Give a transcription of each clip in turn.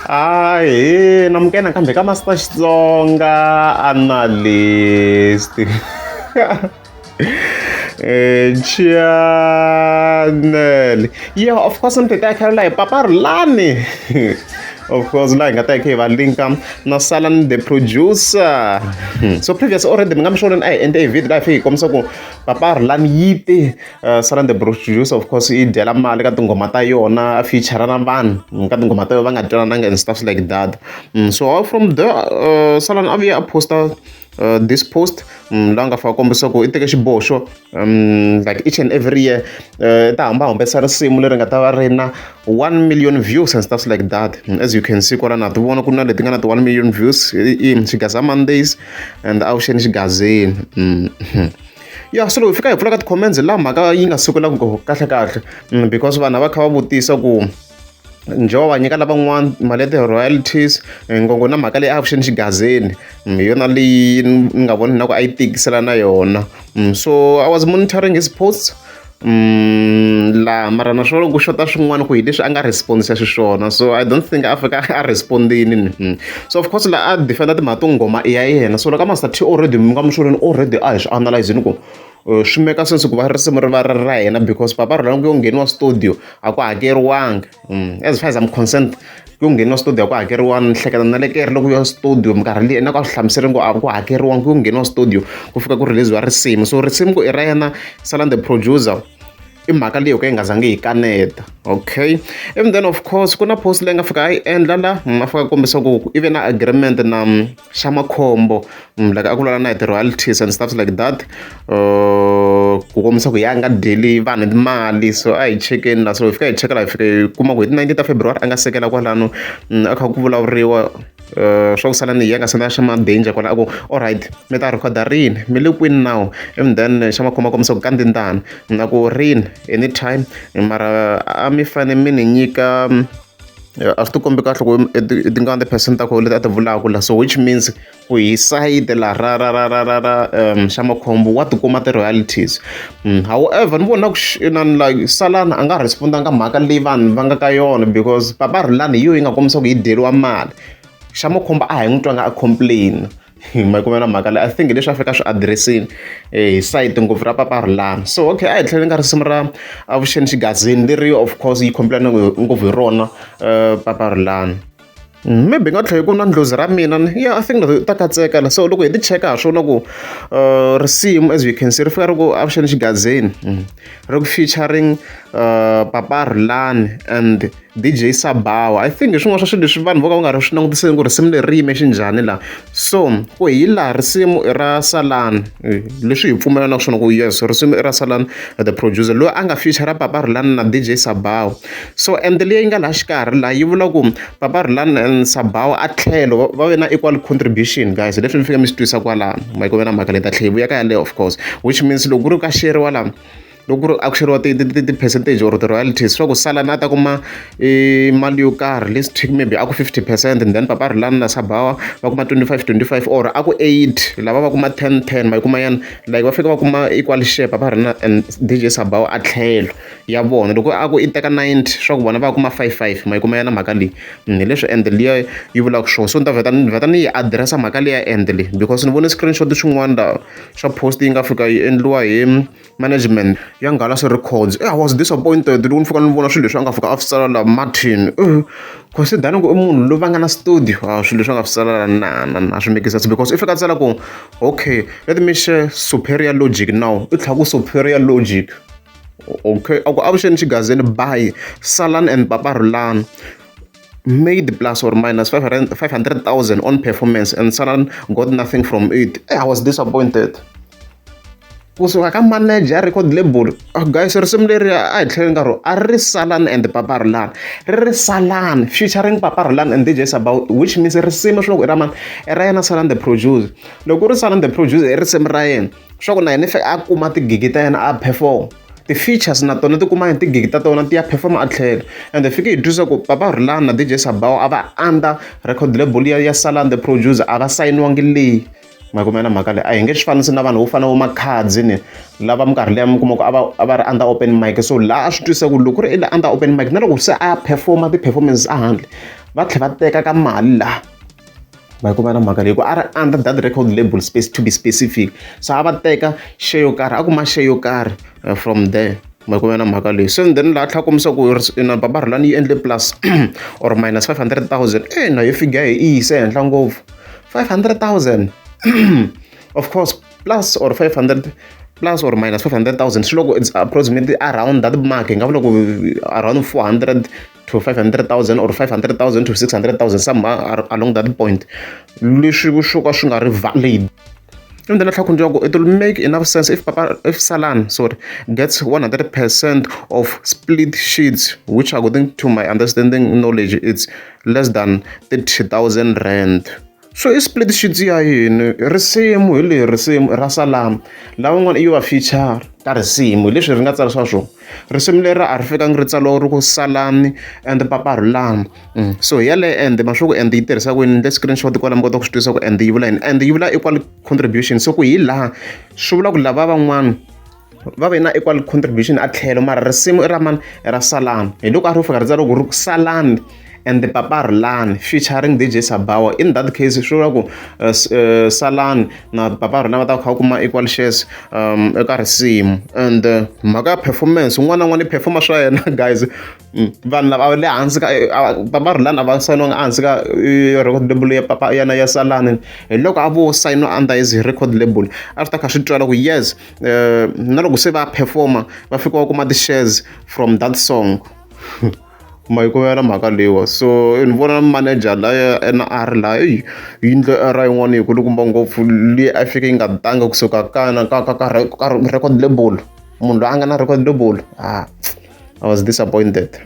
Ahee namukela nakambe ka Master Xitsonga Analyst channel yeah of course ni tita khalela hi Papa Rhulani of course laha hi nga ta hi kha hi va linka na Salani the producer so previous already mi nga mi swoneni a hi endle hi video laha hi fike hi kombisa ku Papa Rhulani yi te Salani the producer of course yi dyela mali ka tinghoma ta yona a feature na vanhu ka tinghoma ta yona va nga twanananga and stuff like that so from there Salani a vuye a posta this post laha nga fika kombisa ku i teke xiboho xo like each and every year ta hamba humesa risimu leri nga ta va ri na 1 million views and stuff like that. As you can see kwala na ti vona ku na leti nga na ti 1 million views i Xigaza Mondays and Avuxeni Xigazeni. Ya, so loko hi fika hi pfula ka ti-comments laha mhaka yi nga sukela ku kahle kahle because vanhu a va kha va vutisa ku njhe va nyika lavan'wana mali ya ti-royalties ngopfu na mhaka leyi Avuxeni Xigazeni hi yona leyi ni nga voni na ku a yi tikisela na yona. So I was monitoring his posts laha mara naswona ku xota swin'wana ku hi leswi a nga respondisa xiswona, so I don't think a fika a respondini. So of course laha a defenda timhaka to nghoma i ya yena, so loko a Master T already mi nga mi swoneni already a hi swi analyze-ni ku swi make sense ku va risimu ri va ri ra yena because Papa Rhulani ku yo ngheniwa studio a ku hakeriwanga. As far as I'm concerned, ku yo ngheniwa studio a ku hakeriwanga. Ni hleketa na le kere loko yo studio minkarhi leyi na ku a swi hlamuseli ngo a ku hakeriwanga ku yo ngheniwa studio ku fika ku release-iwa risimu, so risimu ku i ra yena Salani the producer i mhaka leyi yo ka yi nga zangi yi kaneta. Okay, and then of course ku na post leyi nga fika a yi endla la a fika a kombisa ku i ve na agreement na Xamaccombo, like a ku vulavula na hi ti-royalties and stuff like that, ku kombisa ku ya nga dyeli vanhu timali. So a hi chekeni la, so hi fika hi cheka la, hi fika hi kuma ku hi ti-19 ta February a nga sekela kwalano a kha ku vulavuriwa swa ku sala ni hi ya nga senda xa danger kwala a ku alright, mi ta rhekhoda rini, mi le kwini now? And then Xamaccombo a kombisa ku ka ndindana na ku rini anytime, mara a mi fane mi ni nyika a swi ti kombi kahle ku i tingani ti-percent ta koho leti a ti vulaka la. So which means ku hi sayiti la ra Xamaccombo wa tikuma ti-royalties. However ni vona ku inani like Salani a nga respondanga mhaka leyi vanhu va nga ka yona because Papa Rhulani hi yo yi nga kombisa ku yi dyeriwa mali. Xamaccombo a hi n'wi twanga a complain ma kumela mhaka leyi. I think leswi a fika swi address-ini hi sayiti ngopfu ra Papa Rhulani. So okay, a hi tlheleni ka risimu ra Avuxeni Xigazini leri of course yi complain ngopfu hi rona Papa Rhulani. Maybe nga tlhela ku na ndlozi ra mina ni yeah, I think ta katseka la. So loko hi ti cheka ha swona ku risimu, as you can see, ri fika ri ku Avuxeni Xigazeni, ri ku featuring Papa Rhulani and DJ Sabawa. I think hi swin'wana swa swilo leswi vanhu vo ka va nga ri swi langutiseni ku risimu leri ri yime xinjhani laha. So ku hi laha risimu i ra Salani, leswi hi pfumelanaka swona ku yes, risimu i ra Salani the producer loyi a nga feature Papa Rhulani na DJ Sabawa. So and leyi nga laha xikarhi laha yi vula ku Papa Rhulani and Sabawa a tlhelo va ve na equal contribution. Guys, leswi mi fika mi swi twisa kwalano ma yi kumela mhaka leyi ta tlhela yi vuya ka yaleyo of course, which means loko ku ri ka sheriwa laha, loko ku ri a ku xeriwa ti-percentage or ti-royalties, swa ku Salani a ta kuma mali yo karhi, let's take maybe a ku 50% and then Papa Rhulani na Sabawa va kuma 25 25, or a ku 8, lava va kuma 10 10, ma yi kuma yani like va fika va kuma equal share Papa Rhulani and DJ Sabawa a tlhelo ya vona. Loko a ku i teka 90, swa ku vona va kuma 5 5, ma yi kuma yana mhaka leyi hi leswi and liya yi vulaka swona. So ni ta vheta ni vheta ni yi address mhaka liya and leyi because ni vone screenshot xin'wana la xa post yi nga fika yi endliwa hi management ya Ngalasi Records. I was disappointed loko ni fika ni vona swilo leswi a nga fika a swi tsala la Martin, considering ku i munhu loyi va nga na studio. A swilo leswi a nga swi tsala la na na na swi make sense because i fika a tsala ku okay, let me share superior logic now. I tlhela ku superior logic, okay, a ku Avuxeni Xigazeni by Salani and Papa Rhulani made plus or minus 500,000 on performance and Salan got nothing from it. I was disappointed. Kusuka ka manager ya record label, guys, risimu leri a hi tlheli nkarhi a ri Salani and Papa Rhulani, ri ri Salani featuring Papa Rhulani and DJ Sabawa, which means risimu swa ku i ra mani? I ra yena Salani the producer. Loko ku ri Salani the producer i risimu ra yena, swa ku na yena i fika a kuma tigigi ta yena a perform ti-features na tona ti kuma tigigi ta tona ti ya perform a tlhelo. And fike hi twisa ku Papa Rhulani na DJ Sabawa a va under record label ya Salani the producer, a va sayiniwangi leyi ma kumela mhaka leyi. A hi nge swi fanisi na vanhu vo fana vo Makhadzi ni lava minkarhi liya mi kuma ku a va ri under Open Mic. So laha a swi twisa ku loko ku ri i under Open Mic na loko se a ya performa ti-performances a handle Va tlhela va teka ka mali laha va yi kuma na mhaka leyi ku a ri under that record label space to be specific, so a va teka share yo karhi, a kuma share yo karhi from there. Ma yi kuma na mhaka leyi. So then laha tlhela kombisa ku na Papa Rhulani yi endle plus or minus 500,000. E na yo figure yi yise henhla ngopfu, 500,000. Of course, plus or 500, plus or minus 500,000, swi loko it's approximately around that mark. Hi nga vula ku around 400 to 500,000 or 500,000 to 600,000, somewhere along that point, leswi swo ka swi nga ri valid. And then tlhela ku it will make enough sense if Papa, if Salan, sorry, gets 100% of split sheets, which according to my understanding knowledge it's less than 30,000 rand. So i split sheets ya yini? Risimu hi leri, risimu ra Salam, lavan'wana i yo va feature ka risimu. Hi leswi ri nga tsarisiwa swona risimu leri a ri fikangi ri tsariwa ri ku Salani and Papa Rhulani. So hi yaleyo and maswo ku and yi tirhisa ku yini ndle screenshot kwala mi kota ku swi twisisa ku and yi vula yini. And yi vula equal contribution. So ku hi laha swi vula ku lava van'wana va ve na equal contribution a tlhelo, mara risimu i ra mani? I ra Salani. Hi loko a ri fika ri tsariwa ku ri Salani and Papa Rhulani featuring DJ Sabawa. In that case swi vula ku Salani na Papa Rhulani va ta kha va kuma equal shares eka risimu. And mhaka ya performance, un'wana na un'wana i performa swa yena, guys. Vanhu lava va le hansi ka Papa Rhulani a va sayiniwanga ehansi ka record label ya papa yana ya Salani. Hi loko a vo sayiniwa under his record label, a swi ta kha swi twala ku yes, na loko se va performa va fika va kuma ti-shares from that song. Ma yi kumela mhaka leyiwa. So ni vona manager laya ena a ri laha eyi yi ndle error yin'wana yi kulukumba ngopfu leyi a fike yi nga tanga kusuka ka ka ka ka ka record label, munhu loyi a nga na record label. Ah, I was disappointed.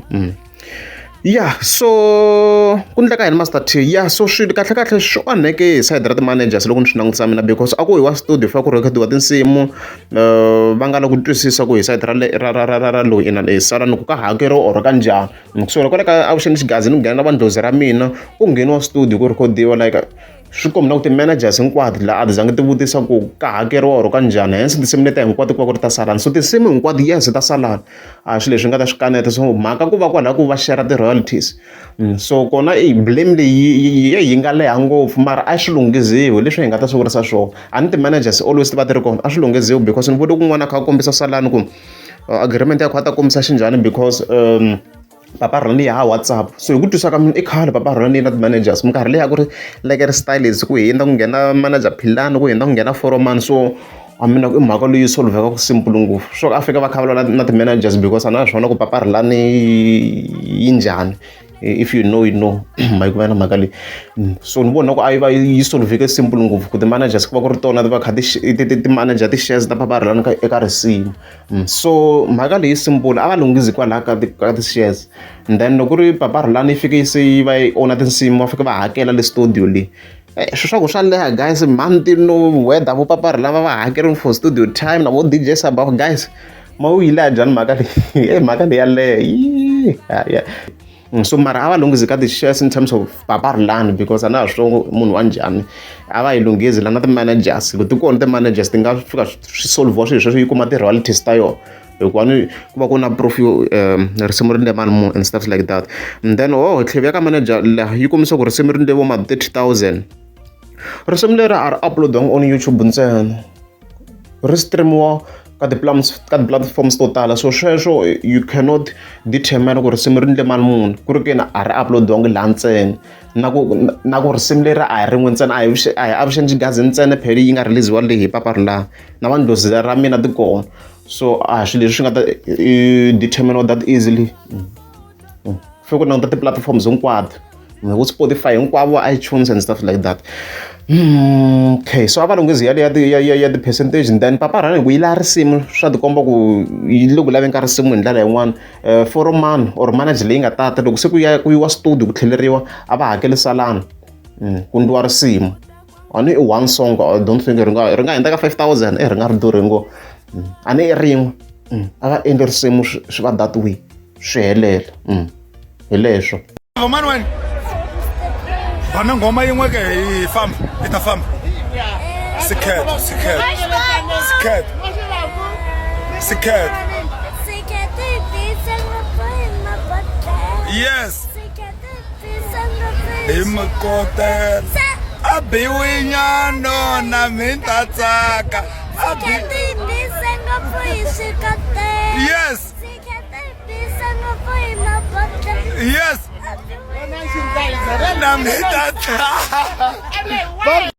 Yeah, so ku ndleka yini, Master T? Yeah, so swilo kahle kahle swi onheke hi side ra ti-managers loko ni swi langutisa mina, because a ku yiwa studio fa ku rhekhodiwa tinsimu, va nga la ku twisisa ku hi side ra le ra ra ra ra ra loyi ina sala ni ku ka hakeriwa or ka njhani. Kusukela kwale ka Avuxeni Xigazini ku nghena na vandlozi ra mina, ku ngheniwa studio ku rhekhodiwa, like swi komba na ku ti-managers hinkwato laha a ti zangi ti vutisa ku ka hakeriwa or ka njhani. Hence tinsimu letiya hinkwato ku va ku ri ta Salani. So tinsimu hinkwato, yes, ta Salani, a hi swilo leswi nga ta swi kaneta. So mhaka ku va kwalaho ku va share ti-royalties, so kona i blame leyi yi nga leha ngopfu, mara a swi lunghiziwi leswi hi nga ta swi vurisa swona. A ni ti-managers always ti va ti ri kona, a swi lunghiziwi, because ni vone kun'wana a kha a kombisa Salani ku agreement ya kha a ta kombisa xinjhani, because Papa Rhulani ya ha WhatsApp. So hi ku twisa ka mina, i khale Papa Rhulani na ti-managers minkarhi leyi a ku ri like ri stylist, ku hindza ku nghena manager Philani, ku hindza ku nghena Foromani. So a mina i mhaka leyi solveka simple ngopfu, swo a fika va kha va na na ti-managers, because a na swona ku Papa Rhulani yi njhani. If you know, you know. Ma yi kuma na mhaka leyi. So ni vona ku a yi va yi solveke simple ngopfu ku ti-managers ku va ku ri tona ti va kha ti ti ti manager ti-shares ta Papa Rhulani ka eka risimu. So mhaka leyi simple, a va lunghizi kwalaho ka ti ka ti-shares. And then loko ku ri Papa Rhulani yi fike se yi va yi own tinsimu, va fika va hakela le studio leyi. Swilo swa ku swa leha, guys, mhanti no whether vo Papa Rhulani va va hakeriwi for studio time na vo DJ Sabawa, guys. Ma yi leha njhani mhaka leyi? E mhaka leyi ya leha ya. So mara a va lunghizi ka ti-shares in terms of Papa Rhulani, because a na ha swi munhu wa njhani. A va yi lunghizi la na ti-managers, loko ti kona ti-managers ti nga fika swi solviwa swilo sweswo, yi kuma ti-royalties ta yona, hikuva ni ku va ku na proof yo risimu ri ndle mali muni and stuff like that. And then oh, tlhelo ya ka manager laha yi kombisa ku risimu ri ndle vo ma 30,000. Risimu leri a ri uploadiwanga on YouTube ntsena, ri streamiwa ka ka ti-platforms to tala. So sweswo you cannot determine ku risimu ri ndle mali muni ku ri keni a ri uploadiwangi laha ntsena. Na ku risimu leri a hi rin'we ntsena, a hi Avuxeni Xigazini ntsena phela yi nga release-iwa leyi hi Papa Rhulani, na vandlozi ra mina ti kona. So a hi swilo leswi swi nga ta determine that easily. Fike ku languta ti-platforms hinkwato, vo Spotify hinkwavo, iTunes and stuff like that. Okay, so a va lunghizi yale ya ti-percentage. And then Papa Rhulani hi ku yi laha risimu, swa tikomba ku yi le ku laveni ka risimu hi ndlela yin'wana. Foromani or manager leyi nga tata loko se ku ya ku yiwa studio ku tlheleriwa, a va hakeli Salani ku ndliwa risimu. A ni i one song, I don't think ri nga hundza ka 5000, e ri nga ri durhi ngo a ni i rin'we. A va endli risimu swi va that way, swi helela. Hi leswo. Mani wena bana nghoma yin'we ke hi famba, hi ta famba. Sikhetho, sikhetho, sikhetho, sikhetho. Yes. Hi mikotela a biwinyano na mi ta tsaka a bi yes yes na mi ta tsaka.